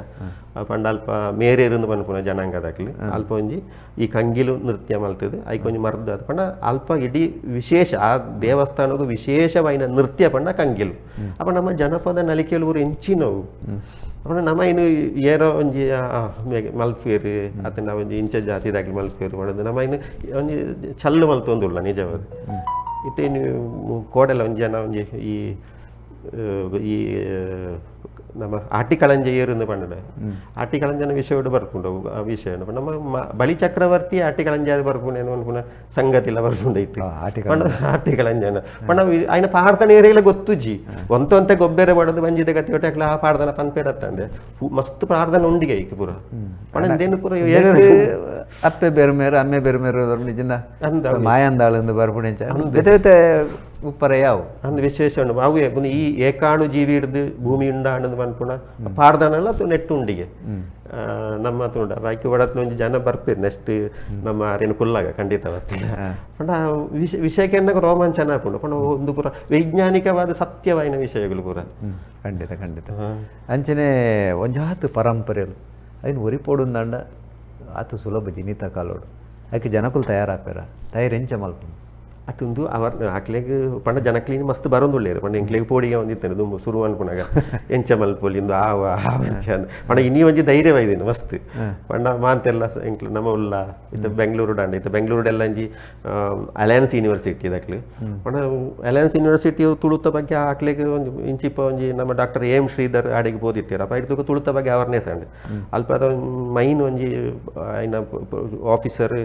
ಪಂಡ ಅಲ್ಪ ಮೇರೇರಿಂದು ಪನ್ಪುನ ಜನಾಂಗದಾಕ್ಲಿ ಅಲ್ಪ ಒಂಜಿ ಈ ಕಂಗಿಲು ನೃತ್ಯ ಮಲ್ತದು ಐಕ್ ಒಂಜಿ ಮರ್ದ ಅದು ಪಂಡ ಅಲ್ಪ ಇಡೀ ವಿಶೇಷ ಆ ದೇವಸ್ಥಾನಕ್ಕೂ ವಿಶೇಷವಾಯಿನ ನೃತ್ಯ ಪಂಡ ಕಂಗಿಲು. ಅಪ್ಪ ನಮ್ಮ ಜನಪದ ನಲಿಕೆಲು ಊರು ಎಂಚಿನವು ಅಪ್ಪ ನಮ್ಮ ಇನ್ನು ಏರೋ ಒಂಜಿ ಮಲ್ಪೇರು ಅತನ ಒಂಜಿ ಇಂಚ ಜಾತಿದಾಗಲಿ ಮಲ್ಪೇರು ಮಾಡೋದು ನಮ್ಮ ಇನ್ನು ಒಂಜಿ ಚಲ್ಲು ಮಲ್ತೊಂದುಲ್ಲ ನಿಜವಾದ ಇತ್ತೆ ಇನ್ನು ಕೋಡೆಲ್ಲ ಒಂಜಿ ಜನ ಒಂಜಿ ಈ ಈ ನಮ್ಮ ಆಟಿಕಳಂಜ ಏರುಂದು ಪಂಡ ಆಟಿಕಳಂಜನ ವಿಷಯಡು ಬರ್ಪುಂಡು ಆ ವಿಷಯ ನಮ್ಮ ಬಲಿ ಚಕ್ರವರ್ತಿ ಆಟಿಕಳಂಜ ಬರ್ಪುಂಡು ಪನ್ಪುನ ಸಂಗತಿಲ ಬರ್ಪುಂಡು ಇಟ್ಟು ಪಂಡ ಆಟಿಕಳಂಜನ ಪಂಡ ಆಯ್ನ ಪಾಡ್ದನ ಏರಿಯಲ ಗೊತ್ತುಜಿ ಒಂತ ಒಂತೆ ಗೊಬ್ಬೆರೆ ಬಡದು ಬಂಜಿದ ಗತಿ ಒಟ್ಟೆ ಆ ಪಾಡ್ದನ ಪನ್ಪೇರತ್ತಂದೆ ಮಸ್ತ್ ಪ್ರಾರ್ಥನೆ ಉಂಡಿಗೆ ಐಕ್ ಪೂರ ಪಂಡ ಇಂದೇನು ಪೂರ ಅಪ್ಪೆ ಬೆರ್ಮೇರು ಅಮ್ಮೆ ಬೆರ್ಮೇರು ನಿಜನ ಮಾಯಾಂದಾಳು ಬರ್ಪುಣೆ ಬೇತೆ ಬೇತೆ ಉಪ್ಪರ ಯಾವು ಅಂದ್ ವಿಶೇಷ ಉಂಡು ಅವು ಈ ಏಕಾಣು ಜೀವಿ ಹಿಡ್ದು ಭೂಮಿ ಉಂಡಾಣದು ಪನ್ಪುಣ ಪಾಡ್ದನಲ್ಲ ಅದು ನೆಟ್ಟು ಉಂಡಿಗೆ ನಮ್ಮ ತುಂಡ ಬಾಕಿ ಒಡತ್ನ ಒಂಜಿ ಜನ ಬರ್ಪೇರು ನೆಕ್ಸ್ಟ್ ನಮ್ಮ ಆರೇನು ಕುಲ್ಲಾಗ ಖಂಡಿತ ಬರ್ತಿಲ್ಲ ಪಂಡ ವಿಷಯಕ್ಕೆ ಎನ್ನಗ ರೋಮಾಂಚನ ಆಪುಂಡು ಪಂಡ ಒಂದು ಪೂರ ವೈಜ್ಞಾನಿಕವಾದ ಸತ್ಯವಾಯಿನ ವಿಷಯಗಳು ಪೂರ. ಖಂಡಿತ ಖಂಡಿತ. ಅಂಚನೆ ಒಂಜಾತ್ ಪರಂಪರೆಲು ಐನ್ ಒರಿಪೋಡುಂದಂಡ ಆತ ಸುಲಭ ಜಿನಿತ ಕಾಲೋಡು ಐಕೆ ಜನಕುಲು ತಯಾರಾಪೇರ ತಯಾರು ಎಂಚ ಮಲ್ಪುಂಡು ಅತೊಂದು ಅವರ್ ಅಕ್ಲೆಗ್ ಪಂಡ ಜನಕ್ಲಿನ ಮಸ್ತ್ ಬರೋದುಳ್ಳೇರು ಪಂಡ ಎಂಕ್ಲೆಗ್ ಪೋಡಿಗೆ ಒಂದಿತ್ತೇನೆ ದುಂಬು ಸುರು ಅನ್ಪುನಾಗ ಎಂಚ ಮಲ್ಪೊಲಿ ಇಂದು ಆವ ಆವ ಪಂಡ ಇನಿ ಒಂಜಿ ಧೈರ್ಯವಾಯ್ದಿನ ಮಸ್ತ್ ಪಂಡ ಮಾಂತೆಲ್ಲ ಎಂಕ್ಲು ನಮ್ಮ ಉಲ್ಲ ಇತ್ತ ಬೆಂಗಳೂರು ದಾಂಡ ಇತ್ತ ಬೆಂಗಳೂರುಡೆಲ್ಲ ಒಂಜಿ ಅಲಯನ್ಸ್ ಯೂನಿವರ್ಸಿಟಿ ದಕ್ಲು ಪಂಡ ಅಲಯನ್ಸ್ ಯೂನಿವರ್ಸಿಟಿ ತುಳುತ ಬಗ್ಗೆ ಅಕ್ಲೆಗ್ ಒಂಜಿ ಇಂಚಿಪ್ಪ ಒಂಜಿ ನಮ್ಮ doctor A M Sridhar ಆಡೆಗ್ ಪೋದಿತ್ತೆರ್ ಅಪ್ಪ ಇರ್ತಕ ತುಳುತ ಬಗ್ಗೆ ಅವೇರ್ನೆಸ್ ಅಂಡ್ ಅಲ್ಪ ಮೈನ್ ಒಂಜಿ ಐನ ಆಫೀಸರ್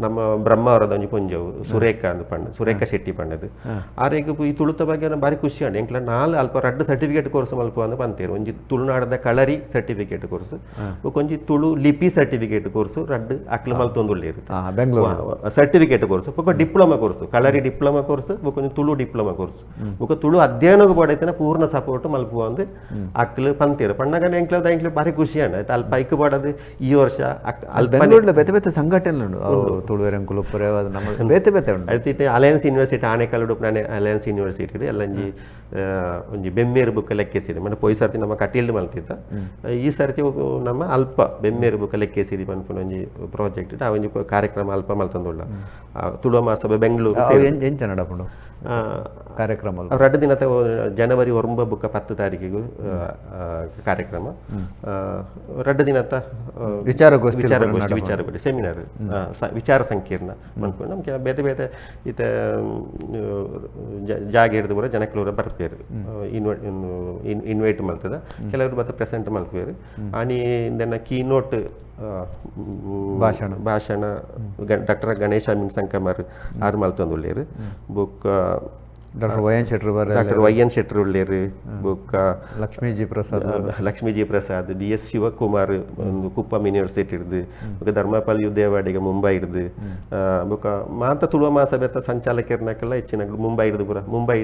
ನಮ್ಮ ಬ್ರಹ್ಮ ಅವರದ ಒಂಜಿ ಪೊಂಜವು ಸುರೇಖಾ ಅಂದ್ ಪಂಡ ಸುರೇಖಾ ಶೆಟ್ಟಿ ಪಂಡದು ಆರೆಗ್ ಈ ತುಳುತ ಬಗ್ಗೆ ಭಾರಿ ಖುಷಿ ಅಂಡ್ ಎಂಕ್ಲ ನಾಲ್ ಅಲ್ಪ ರಡ್ಡ್ ಸರ್ಟಿಫಿಕೇಟ್ ಕೋರ್ಸ್ ಮಲ್ಪ ಅಂದ್ ಪಂತೇರು ಒಂಜಿ ತುಳುನಾಡದ ಕಳರಿ ಸರ್ಟಿಫಿಕೇಟ್ ಕೋರ್ಸ್ ಒಂಜಿ ತುಳು ಲಿಪಿ ಸರ್ಟಿಫಿಕೇಟ್ ಕೋರ್ಸ್ ರಡ್ಡ್ ಅಕ್ಲು ಮಲ್ತೊಂದುಳ್ಳೇರು ಬೆಂಗಳೂರು ಸರ್ಟಿಫಿಕೇಟ್ ಕೋರ್ಸ್ ಬೊಕ diploma course Kalari diploma course ಬೊಕ ಒಂಜಿ ತುಳು ಡಿಪ್ಲೊಮಾ ಕೋರ್ಸ್ ಬೊಕ ತುಳು ಅಧ್ಯಯನಗ್ ಬೋಡೈತನ ಪೂರ್ಣ ಸಪೋರ್ಟ್ ಮಲ್ಪುವ ಅಂದ್ ಅಕ್ಲು ಪಂತೇರು ಪಣ್ಣಗನ ಎಂಕ್ಲ ಎಂಕ್ಲ ಭಾರಿ ಖುಷಿ ಅಂಡ್ ಆಯ್ತು ಅಲ್ಪ ಐಕ್ ಬೋಡದು ಈ ವರ್ಷ ಅಲ್ಪ ಬೆಂಗಳೂರಲ್ಲಿ ಬೇತೆ ಬೇತೆ ಸಂಘಟನೆ ಉಂಡು ತುಳುವೆರಂಕುಲು ನಮ್ಮ ಬೇತೆ ಬೇತೆ ಉಂಡು ಐತೆ ಅಲಯನ್ಸ್ ಯೂನಿವರ್ಸಿಟಿ ಆನೇಕಲ್ಲು ಉಪ್ಪುನ ಅಲಯನ್ಸ್ ಯೂನಿವರ್ಸಿಟಿ ಅಲ್ಲಂಜಿ ಒಂಜಿ ಬೆಮ್ಮೇರು ಬುಕ್ ಲೆಕ್ಕೆಸಿರಿ ಮನೆ ಪೋಯಿ ಸರ್ತಿ ನಮ್ಮ ಕಟೀಲ್ಡ್ ಮಲ್ತಿದ್ದ ಈ ಸರ್ತಿ ನಮ್ಮ ಅಲ್ಪ ಬೆಮ್ಮೇರು ಬುಕ್ ಲೆಕ್ಕೆಸಿರಿ ಪನ್ಪುನ ಒಂಜಿ ಪ್ರಾಜೆಕ್ಟ್ ಆ ಒಂಜಿ ಕಾರ್ಯಕ್ರಮ ಅಲ್ಪ ಮಲ್ತಂದುಳ್ಳ ತುಳುವ ಮಹಾಸಭೆ ಬೆಂಗಳೂರು ಎಂಚ ನಡಪುಂಡು ಕಾರ್ಯಕ್ರಮ ರಡ್ಡು ದಿನದ ಜನವರಿ 9 ಬುಕ್ಕ 10 ತಾರೀಕಿಗೂ ಕಾರ್ಯಕ್ರಮ ರಡ್ಡು ದಿನದ ವಿಚಾರಗೋಷ್ಠಿ ವಿಚಾರಗೋಷ್ಠಿ ಸೆಮಿನಾರ್ ವಿಚಾರ ಸಂಕೀರ್ಣ ಮನ್ಪುಂಡು ನಮ್ಗೆ ಬೇತೆ ಬೇತೆ ಇತ್ತ ಜಾಗ ಹಿಡಿದು ಪೂರ ಜನಕ್ಲೂರ ಬರ್ಪೇರು ಇನ್ವೈಟ್ ಮಲ್ತದ ಕೆಲವರು ಬತ್ತ ಪ್ರೆಸೆಂಟ್ ಮಲ್ಪೇರು ಆನಿ ಇಂದೆನ್ನ ಕೀ ನೋಟ್ ಭಾಷಣ ಡಾಕ್ಟರ್ ಗಣೇಶ ಅಮೀನ್ ಸಂಕಮರ್ ಆರು ಮಲ್ತೊಂದುಳ್ಳೇರು ಬುಕ್ doctor Y N ಶೆಟ್ರು doctor Y N ಶೆಟ್ರು ಉಳ್ಳೇರು ಬುಕ್ಕ Lakshmiji Prasad Lakshmiji Prasad B S Shivakumar ಒಂದು ಕುಪ್ಪಂ ಯೂನಿವರ್ಸಿಟಿ ಹಿಡ್ದು ಬೊಕ ಧರ್ಮಪಾಲ್ ಯುದ್ದೇವಾಡಿಗ ಮುಂಬೈ ಹಿಡ್ದು ಬೊಕ ಮಾತ ತುಳುವ ಮಹಾಸಭೆತ ಸಂಚಾಲಕರ್ನಕ್ಕೆಲ್ಲ ಹೆಚ್ಚಿನ ಮುಂಬೈ ಹಿಡ್ದು ಪೂರ ಮುಂಬೈ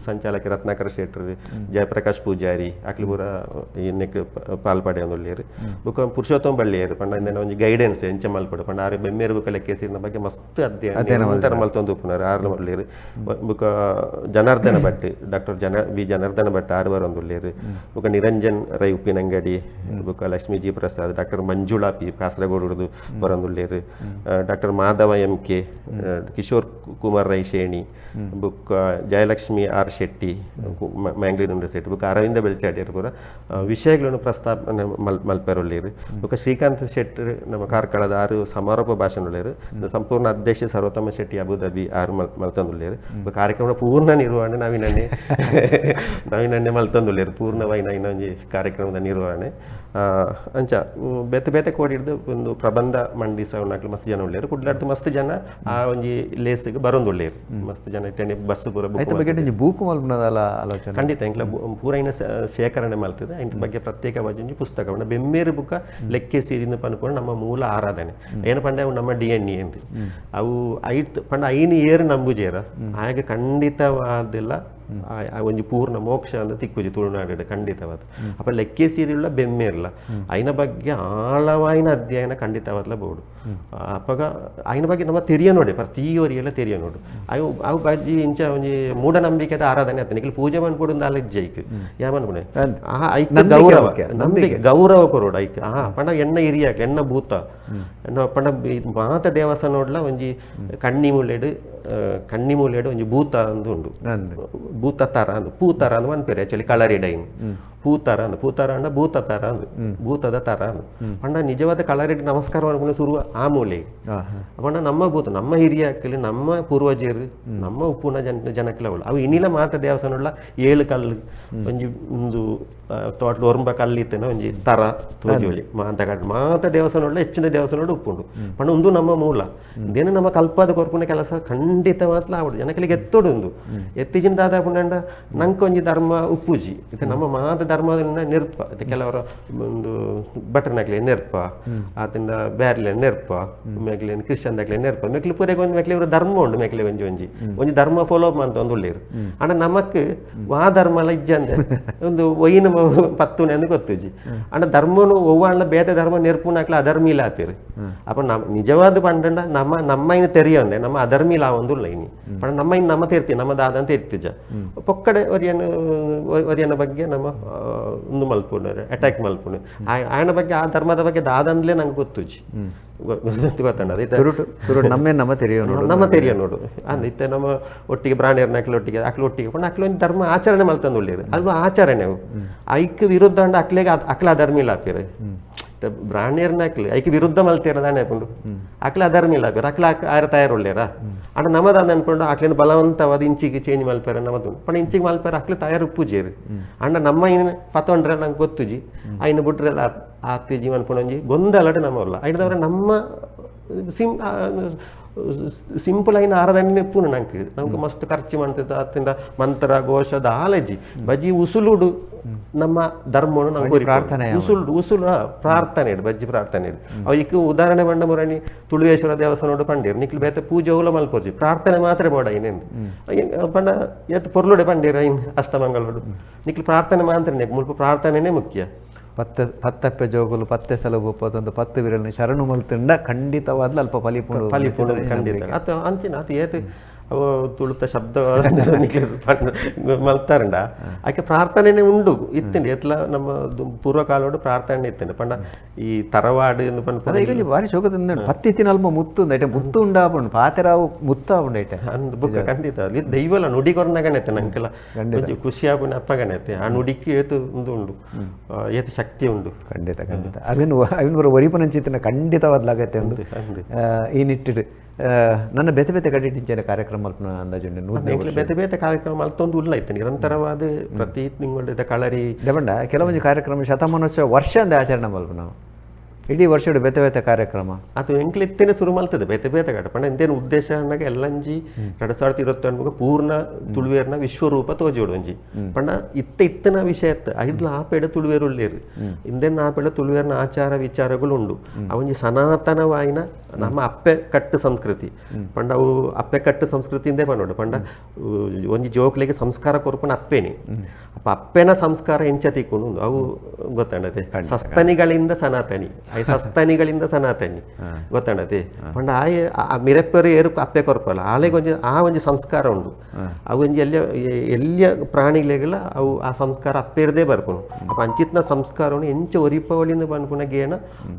ಸಂಚಾಲಕ ರತ್ನಾಕರ ಶೆಟ್ರು ಜಯಪ್ರಕಾಶ್ ಪೂಜಾರಿ ಅಕ್ಲು ಪೂರ ಇನ್ನಕ್ಕೆ ಪಾಲ್ ಪಡೆಯೊಂದುಳ್ಳೇರು ಬೊಕ ಪುರುಷೋತ್ತಮ ಬಳ್ಳಿಯರು ಪಂಡ ಇಂದೆನ ಒಂಜಿ ಗೈಡೆನ್ಸ್ ಎಂಚ ಮಲ್ಪಡು ಪಂಡ ಆರು ಬೆಮ್ಮೇರು ಬೊಕ ಲೆಕ್ಕೆಸಿರಿನ ಬಗ್ಗೆ ಮಸ್ತ್ ಅಧ್ಯಯನ ನಿರಂತರ ಮಲ್ತೊಂದು ಉಪ್ಪುನಾರು ಆರು ಮಲ್ಲೇರು ಬೊಕ ಜನಾರ್ದನ ಭಟ್ ಡಾಕ್ಟರ್ ಬಿ ಜನಾರ್ದನ ಭಟ್ ಆರು ಬರೊಂದುಳ್ಳೇರು ಬೊಕ ನಿರಂಜನ್ ರೈ ಉಪ್ಪಿನಂಗಡಿ ಬೊಕ ಲಕ್ಷ್ಮೀಜಿ ಪ್ರಸಾದ್ ಡಾಕ್ಟರ್ ಮಂಜುಳಾ ಪಿ ಕಾಸರಗೋಡು ಬರೊಂದುಳ್ಳೇರು doctor Madhava M K Kishore Kumar Rai Sheni ಬೊಕ ಜಯಲಕ್ಷ್ಮಿ ಆರ್ ಶೆಟ್ಟಿ ಮ್ಯಾಂಗ್ಳೂರ್ ಯೂನಿವರ್ಸಿಟಿ ಬೊಕ ಅರವಿಂದ ಬೆಳ್ಚಾಡಿಯರು ಪೂರ ವಿಷಯಗಳನ್ನು ಪ್ರಸ್ತಾಪನೆ ಮಲ್ಪೆರುಳ್ಳೇರು ಬೊಕ ಶ್ರೀಕಾಂತ್ ಶೆಟ್ಟರ್ ನಮ್ಮ ಕಾರ್ಕಳದ ಆರು ಸಮಾರೋಪ ಭಾಷಣ ಉಳ್ಳೇರು ಸಂಪೂರ್ಣ ಅಧ್ಯಕ್ಷ ಸರ್ವೋತ್ತಮ ಶೆಟ್ಟಿ ಅಬುಧಾಬಿ ಆರು ಮಲ್ತೊಂದುಳ್ಳೇರು ಕಾರ್ಯಕ್ರಮ ಪೂರ್ಣ ನಿರ್ವಹಣೆ ನಾವಿನನ್ನೇ ನಾವಿನನ್ನೇ ಮಲ್ತೊಂದುಳ್ಳೇರು ಪೂರ್ಣವಾಯಿನ ಇನ್ನೊಂಜಿ ಕಾರ್ಯಕ್ರಮದ ನಿರ್ವಹಣೆ ಅಂಚ ಬೇತೆ ಬೇತೆ ಕೋಡಿಡ್ದು ಒಂದು ಪ್ರಬಂಧ ಮಂಡಿಸವನಾಕ್ಲು ಮಸ್ತ್ ಜನ ಉಳ್ಳೇರು ಕುಡ್ಲಾಡ್ದು ಮಸ್ತ್ ಜನ ಆ ಒಂಜಿ ಲೇಸಿಗೆ ಬರೋಂದುಳ್ಳೇರು ಮಸ್ತ್ ಜನ ಇತ್ತೇನೆ ಬಸ್ ಪೂರ ಬುಕ್ ಬಗ್ಗೆ ಒಂಜಿ ಬೂಕು ಮಲ್ಪುನದಲ್ಲ ಆಲೋಚನೆ ಖಂಡಿತ ಎಂಕ್ಲ ಪೂರ ಇನ್ನ ಶೇಖರಣೆ ಮಲ್ತದೆ ಇಂತ ಬಗ್ಗೆ ಪ್ರತ್ಯೇಕವಾಗಿ ಒಂಜಿ ಪುಸ್ತಕ ಬೆಮ್ಮೇರು ಬುಕ್ಕ ಲೆಕ್ಕೆ ಸೀರಿಂದ ಪನ್ಪುಂಡು ನಮ್ಮ ಮೂಲ ಆರಾಧನೆ ಏನು ಪಂಡ ಅವು ನಮ್ಮ D N A ಅಂತ ಅವು ಐತ್ ಪಂಡ ಐನು ಏರು ನಂಬುಜೇರ ಆಗ ಖಂಡಿತವಾದಿಲ್ಲ ಒಂಜಿ ಪೂರ್ಣ ಮೋಕ್ಷ ಅಂತ ತಿಕ್ಕುಜಿ ತುಳುನಾಡು ಖಂಡಿತವಾದ ಅಪ್ಪ ಲೆಕ್ಕೆ ಸೀರಿಲ್ಲ ಬೆಮ್ಮೇರ್ಲ ಐನ ಬಗ್ಗೆ ಆಳವಾಯಿನ ಅಧ್ಯಯನ ಖಂಡಿತವಾದ್ಲ ಬೋಡು ಅಪ್ಪಗ ಐನ ಬಗ್ಗೆ ನಮ್ಮ ತೆರಿಯ ನೋಡಿ ಪ್ರತಿಯೊರಿಯೆಲ್ಲ ತೆರಿಯ ನೋಡು ಅವು ಅವು ಬಜ್ಜಿ ಇಂಚ ಒಂಜಿ ಮೂಢನಂಬಿಕೆದ ಆರಾಧನೆ ಆತ ನಿಖಿಲ್ ಪೂಜೆ ಮನ್ಪೊಡು ಅಲ್ಲ ಜೈಕ್ ಯಾ ಮನ್ಪುಣೆ ಆ ಐಕ್ ಗೌರವ ನಂಬಿಕೆ ಗೌರವ ಕೊರೋಡು ಐಕ್ ಆ ಪಂಡ ಎಣ್ಣ ಇರಿಯಾಕ ಎಣ್ಣ ಭೂತ ಎಣ್ಣ ಪಂಡ ಮಾತ ದೇವಸ್ಥಾನ ನೋಡ್ಲ ಒಂಜಿ ಕಣ್ಣಿ ಮೂಲೆಡು ಕಣ್ಣಿ ಮೂಲೆಡು ಒಂಜಿ ಭೂತ ಅಂದು ಉಂಡು ಭೂತ ತರ ಅಂದು ಪೂ ತರ ಅಂದು ಪನ್ಪೇರು ಆ್ಯಕ್ಚುಲಿ ಕಳರಿ ಡೈನ್ ಪೂತರ ಅಂದ್ ಪೂತರ ಅಂಡ ಭೂತ ತರ ಅಂದ್ ಭೂತದ ತರ ಅಂದ್ ಪಂಡ ನಿಜವಾದ ಕಳರಿಡ್ ನಮಸ್ಕಾರ ಅನ್ಕೊಂಡು ಶುರು ಆ ಮೂಲೆ. ಪಂಡ ನಮ್ಮ ಭೂತ ನಮ್ಮ ಹಿರಿಯಾಕಲಿ ನಮ್ಮ ಪೂರ್ವಜರು ನಮ್ಮ ಉಪ್ಪುನ ಜನಕ್ಲೆ ಅವಳು ಅವು ಇನ್ನಿಲ ಮಾತ ದೇವಸ್ಥಾನ 7 ಕಲ್ಲು ಒಂಜಿ ಒಂದು ತೋಟ್ಲು ಒರ್ಂಬ ಕಲ್ಲು ಇತ್ತನ ಒಂಜಿ ತರ ತೋಜೋಳಿ ಮಾತ ಕಡ್ ಮಾತ ದೇವಸ್ಥಾನ ಹೆಚ್ಚಿನ ದೇವಸ್ಥಾನ ಉಪ್ಪುಂಡು. ಪಂಡ ಒಂದು ನಮ್ಮ ಮೂಲ ಇದೇನು ನಮ್ಮ ಕಲ್ಪಾದ ಕೊರ್ಪುನ ಕೆಲಸ ಖಂಡಿತ ಮಾತ್ರ ಆವಡು ಜನಕಲಿಗೆ ಎತ್ತೋಡು ಒಂದು ಎತ್ತಿಜಿನ ದಾದ ಪುಂಡ ನಂಕೊಂಜಿ ಧರ್ಮ ಉಪ್ಪುಜಿ ಇದು ನಮ್ಮ ಮಾತ ಧರ್ಮ ನೆರ್ಪ ಇದು ಕೆಲವರ ಒಂದು ಬಟರ್ನಾಗ್ಲಿ ನೆರ್ಪ ಆತಿಂದ ಬ್ಯಾರ್ಲೆ ನೆರ್ಪ ಮೇಕ್ಲೆ ಕ್ರಿಶ್ಚಿಯನ್ ದಾಗ್ಲೆ ನೆರ್ಪ ಮೆಕ್ಲಿ ಪೂರೆಗೆ ಒಂದು ಮೆಕ್ಲಿ ಇವರು ಧರ್ಮ ಉಂಡು ಮೆಕ್ಲಿ ಒಂಜಿ ಒಂಜಿ ಒಂಜಿ ಧರ್ಮ ಫಾಲೋ ಅಂತ ಒಂದು ಒಳ್ಳೆಯರು. ಆಂಡ ನಮಕ್ ವಾ ಧರ್ಮ ಎಲ್ಲ ಇಜ್ಜಂದೆ ಒಂದು ಒಯ್ಯಿನ ಪತ್ತುನೆ ಅಂದ್ ಗೊತ್ತುಜಿ. ಆಂಡ ಧರ್ಮನು ಒವ್ವಾಂಡ ಬೇತೆ ಧರ್ಮ ನೆರ್ಪುನಾಕ್ಲ ಅಧರ್ಮ ಇಲ್ಲ ಆಪೇರು. ಅಪ್ಪ ನಮ್ಮ ನಿಜವಾದ ಪಂಡಂಡ ನಮ್ಮ ನಮ್ಮ ಇನ್ನು ತೆರಿಯಂದೆ ನಮ್ಮ ಅಧರ್ಮ ಇಲ್ಲ ಒಂದುಲ್ಲ ಇನಿ ಪಂಡ ನಮ್ಮ ಇನ್ನು ನಮ್ಮ ತೆರ್ತಿ ನಮ್ಮ ದಾದ ಅಂತ ಇರ್ತಿಜ ಪೊಕ್ಕಡೆ ಒರಿಯನು ಒರಿಯನ ಬಗ್ಗೆ ನಮ್ಮ ಒಂದು ಮಲ್ಪುಂಡು ಅಟ್ಯಾಕ್ ಮಲ್ಪುಂಡು ಆಯನ ಬಗ್ಗೆ ಆ ಧರ್ಮದ ಬಗ್ಗೆ ದಾದಂದ್ಲೇ ನಂಗೆ ಗೊತ್ತುಜಿ ಗೊತ್ತಂಡ ನಮ್ಮ ನಮ್ಮ ತೆರಿಯೋ ನಮ್ಮ ತೆರಿಯ ನೋಡು ಅಂದ್ ಇತ್ತೆ ನಮ್ಮ ಒಟ್ಟಿಗೆ ಬ್ರಾಣಿಯರ್ನ ಅಕ್ಲ ಒಟ್ಟಿಗೆ ಅಕ್ಲ ಒಟ್ಟಿಗೆ ಪಂಡ ಅಕ್ಲ ಒಂದು ಧರ್ಮ ಆಚರಣೆ ಮಲ್ತಂದು ಒಳ್ಳೆಯರು ಅಲ್ವ ಆಚರಣೆ ಅವು ಐಕ್ ವಿರುದ್ಧ ಅಂಡ ಅಕ್ಲೆಗೆ ಅಕ್ಲ ಅಧರ್ಮ ಇಲ್ಲ ಆಪಿರು ಬ್ರಾಣಿಯರ್ನ ಅಕ್ಲೆ ಐಕ್ ವಿರುದ್ಧ ಮಲ್ತೀರ ದಾನೆ ಹಾಕೊಂಡು ಅಕ್ಲ ಅಧರ್ಮ ಇಲ್ಲ ಆಪಿರ ಅಕ್ಲ ಆರ ತಯಾರು ಒಳ್ಳೆಯರ. ಅಂಡ ನಮ್ಮದ ಅನ್ಕೊಂಡು ಅಕ್ಲೇನು ಬಲವಂತವಾದ ಇಂಚಿಗೆ ಚೇಂಜ್ ಮಲ್ಪೇರ ನಮ್ಮದು ಪಂಡ ಇಂಚಿಗೆ ಮಲ್ಪೇರ ಅಕ್ಲೆ ತಯಾರು ಪೂಜೆರು. ಅಂಡ ನಮ್ಮ ಇನ್ನು ಪತ್ತೊಂಡ್ರೆ ನಂಗೆ ಗೊತ್ತುಜಿ ಐನು ಬಿಟ್ರೆಲ್ಲ ಆತ್ತಿ ಜೀವನ ಪುಣಂಜಿ ಗೊಂದಲಡು ನಮ್ಮಲ್ಲ ಐದವ್ರೆ ನಮ್ಮ ಸಿಂಪಲ್ అయిన ಆರಾಧನೆ ಪೂರ್ಣ ನಂಗೆ ನಮ್ಗೆ ಮಸ್ತ್ ಖರ್ಚು ಮಾಡ್ತಿದ್ದ ಅತ್ತಿಂದ ಮಂತ್ರ ಘೋಷದ ಆಲಜಿ ಬಜ್ಜಿ ಉಸುಲುಡು ನಮ್ಮ ಧರ್ಮವನ್ನು ನಾವು ಪ್ರಾರ್ಥನೆ ಉಸುಲು ಉಸುಲು ಪ್ರಾರ್ಥನೆ ಇಡು ಬಜ್ಜಿ ಪ್ರಾರ್ಥನೆ ಇಡು. ಅವು ಇಕ್ಕ ಉದಾಹರಣೆ ಬಂಡ ಮುರಣಿ ತುಳುವೇಶ್ವರ ದೇವಸ್ಥಾನ ಪಂಡೀರ್ ನಿಕ್ಲು ಬೇತೆ ಪೂಜೆ ಅವಲ ಮಲ್ಪೊರ್ಜಿ ಪ್ರಾರ್ಥನೆ ಮಾತ್ರ ಬೋಡ ಇನ್ನೆಂದು ಪಂಡ ಎತ್ತು ಪೊರ್ಲುಡೆ ಪಂಡೀರ್ ಐನ್ ಅಷ್ಟಮಂಗಳೋಡು ನಿಕ್ಲು ಪ್ರಾರ್ಥನೆ ಮಾತ್ರ ಮುಲ್ಪ ಪ್ರಾರ್ಥನೆನೇ ಮುಖ್ಯ. ಪತ್ತೆ ಪತ್ತಪ್ಪೆ ಜೋಗುಲು ಪತ್ತೆ ಸಲಬು ಪತ್ತೊಂದು 10 ವಿರಲ್ನ ಶರಣು ಮಲ್ತುಂಡ ಖಂಡಿತವಾದ್ಲ ಅಲ್ಪ ಫಲಿಪುಂಡು ಫಲಿಪುಂಡು ಖಂಡಿತ ಅದು ಅಂಚಿನ ಅದು ಏತು ಅವು ತುಳುತ ಶಬ್ದ ಮಲ್ತಾರಂಡ ಆಕೆ ಪ್ರಾರ್ಥನೆನೇ ಉಂಡು ಇತ್ತಂడి ಎತ್ಲ ನಮ್ಮ ಪೂರ್ವಕಾಲೋಡು ಪ್ರಾರ್ಥನೆ ಇತ್ತಂడి ಪಂಡ ಈ ತರವಾಡು ಎಂದು ಪಂಡ ಅದೇ ಇಲ್ಲಿ ಭಾರಿ ಶೋಕದಿಂದ ಪತ್ತಿ ಅಲ್ಪ ಮುತ್ತು ಐಟೆ ಮುತ್ತು ಉಂಡಾಪುಂಡು ಪಾತೆರಾವು ಮುತ್ತಾಪುಂಡು ಐಟೆ ಅಂದ್ ಬುಕ್ಕ ಖಂಡಿತ ಅಲ್ಲಿ ದೈವಲ ನುಡಿ ಕೊರ್ನಗಣೈತೆ ನಂಗೆಲ್ಲ ಒಂಜಿ ಖುಷಿ ಆಪುಂಡು ಅಪ್ಪಗಣೈತೆ ಆ ನುಡಿக்கு ಏತು ಉಂದು ಉಂಡು ಏತು ಶಕ್ತಿ ಉಂಡು ಖಂಡಿತ ಖಂಡಿತ ಅವಿನ ಅವಿನ ಬರೋ ಒರಿಪನಂಚಿತ್ತಿನ ಖಂಡಿತವಾದ್ಲಾಗತ್ತೆ ಒಂದು ಈ ನಿಟ್ಟಿಡು ನನ್ನ ಬೇತೆ ಬೇತೆ ಕಡೆ ಟಿಂಚಿನ ಕಾರ್ಯಕ್ರಮ ಅಂದಾಜು ಬೇತೆ ಬೇತೆ ಕಾರ್ಯಕ್ರಮ ಅಲ್ತೊಂದು ಉಲ್ಲ ಇತ್ತು ನಿರಂತರವಾದ ಪ್ರತಿ ತಿಂಗಳು ಕಳರಿ ದೇವಂಡ ಕೆಲವೊಂದು ಕಾರ್ಯಕ್ರಮ ಶತಮಾನೋತ್ಸವ ವರ್ಷ ಅಂದ ಆಚರಣೆ ಮಲ್ಪ ನಾವು ಇಡೀ ವರ್ಷ ಬೇತೆ ಬೇತೆ ಕಾರ್ಯಕ್ರಮ ಅದು ಎಂಕ್ಲು ಇತ್ತೇನೆ ಶುರು ಮಲ್ತದೆ ಬೇತೆ ಬೇತೆ ಕಡೆ ಪಂಡ ಎಂತೇನು ಉದ್ದೇಶ ಅನ್ನಾಗ ಎಲ್ಲಂಜಿ 2021 ಪೂರ್ಣ ತುಳುವೇರ್ನ ವಿಶ್ವರೂಪ ತೋಜೋಡು ಒಂಜಿ ಪಂಡ ಇತ್ತ ಇತ್ತನ ವಿಷಯ ಐಡ್ಲ ಆಪೇಡ ತುಳುವೇರು ಉಳ್ಳೇರು ಇಂದೆನ್ನ ಆಪೇಡ ತುಳುವೇರ್ನ ಆಚಾರ ವಿಚಾರಗಳು ಉಂಡು ಅವೊಂಜಿ ಸನಾತನವಾಯಿನ ನಮ್ಮ ಅಪ್ಪೆ ಕಟ್ಟು ಸಂಸ್ಕೃತಿ ಪಂಡ ಅವು ಅಪ್ಪೆ ಕಟ್ಟು ಸಂಸ್ಕೃತಿಯಿಂದೇ ಪನ್ನೋಡು ಪಂಡ ಒಂಜಿ ಜೋಕ್ಲಿಗೆ ಸಂಸ್ಕಾರ ಕೊರ್ಪುನ ಅಪ್ಪೇನಿ ಅಪ್ಪ ಅಪ್ಪೆನ ಸಂಸ್ಕಾರ ಎಂಚ ತಿಕ್ಕೊಂಡು ಅವು ಗೊತ್ತಂಡತೆ ಸಸ್ತನಿಗಳಿಂದ ಸನಾತನಿ ಸಸ್ತನಿಗಳಿಂದ ಸನಾತನಿ ಗೊತ್ತಂಡತೆ ಪಂಡ ಆಯೆ ಆ ಮಿರೆಪ್ಪರು ಏರು ಅಪ್ಪೆ ಕೊರ್ಪಲ್ಲ ಆಲೆಗೆ ಒಂಜಿ ಆ ಒಂಜಿ ಸಂಸ್ಕಾರ ಉಂಡು ಅವು ಒಂಜಿ ಎಲ್ಲಿಯ ಎಲ್ಲಿಯ ಪ್ರಾಣಿಗಳಿಗೆಲ್ಲ ಅವು ಆ ಸಂಸ್ಕಾರ ಅಪ್ಪೇರ್ದೇ ಬರ್ಪುನು ಅಪ್ಪ ಅಂಚಿತ್ನ ಸಂಸ್ಕಾರವನ್ನು ಎಂಚ ಒರಿಪವಳಿಂದ ಪನ್ಪುನ ಗೇಣ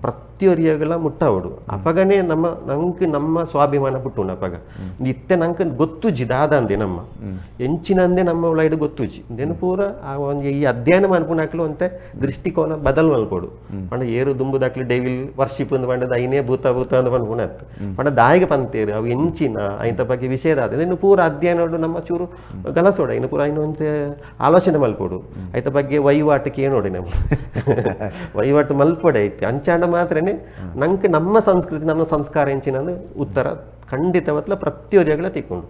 ಪ್ರತಿಯೊರಿಯಾಗೆಲ್ಲ ಮುಟ್ಟಾವಡು ಅಪಗನೇ ನಮ್ಮ ನಂಗೆ ನಮ್ಮ ಸ್ವಾಭಿಮಾನ ಪುಟ್ಟುಂಡು ಅಪಗ ಇತ್ತೆ ನಂಗೆ ಗೊತ್ತುಜಿ ದಾದಂದೆ ನಮ್ಮ ಎಂಚಿನಂದೆ ನಮ್ಮ ಒಳಗಡೆ ಗೊತ್ತುಜಿ ಇಂದೇನು ಪೂರ ಆ ಒಂಜಿ ಈ ಅಧ್ಯಯನ ಮನ್ಪುನಾಕ್ಲು ಅಂತೆ ದೃಷ್ಟಿಕೋನ ಬದಲು ಮಲ್ಪೋಡು ಪಂಡ ಏರು ದುಂಬುದಾಕ್ಲಿ ಡೆವಿಲ್ ವರ್ಷಿಪ್ ಅಂದ್ ಪಂಡದ ಐನೇ ಭೂತ ಭೂತ ಅಂದ್ ಪನ್ಪುನತ್ತು ಪಂಡ ದಾಯಿಗೆ ಪಂತೇರು ಅವು ಎಂಚಿನ ಐತ ಬಗ್ಗೆ ವಿಷಯದ ಆದ ಇನ್ನು ಪೂರ ಅಧ್ಯಯನ ನಮ್ಮ ಚೂರು ಗಲಸೋಡ ಇನ್ನು ಪೂರ ಇನ್ನು ಒಂತೆ ಆಲೋಚನೆ ಮಲ್ಪೋಡು ಐತ ಬಗ್ಗೆ ವಹಿವಾಟಕ್ಕೆ ಏನೋಡಿ ನಮ್ಮ ವಹಿವಾಟು ಮಲ್ಪೋಡೆ ಇಟ್ಟು ಅಂಚಾಂಡ ಮಾತ್ರನೇ ನಂಗೆ ನಮ್ಮ ಸಂಸ್ಕೃತಿ ನಮ್ಮ ಸಂಸ್ಕಾರ ಎಂಚಿನ ಉತ್ತರ ಖಂಡಿತವತ್ಲ ಪ್ರತಿಯೊರಿಯಾಗಲ ತಿಕ್ಕೊಂಡು.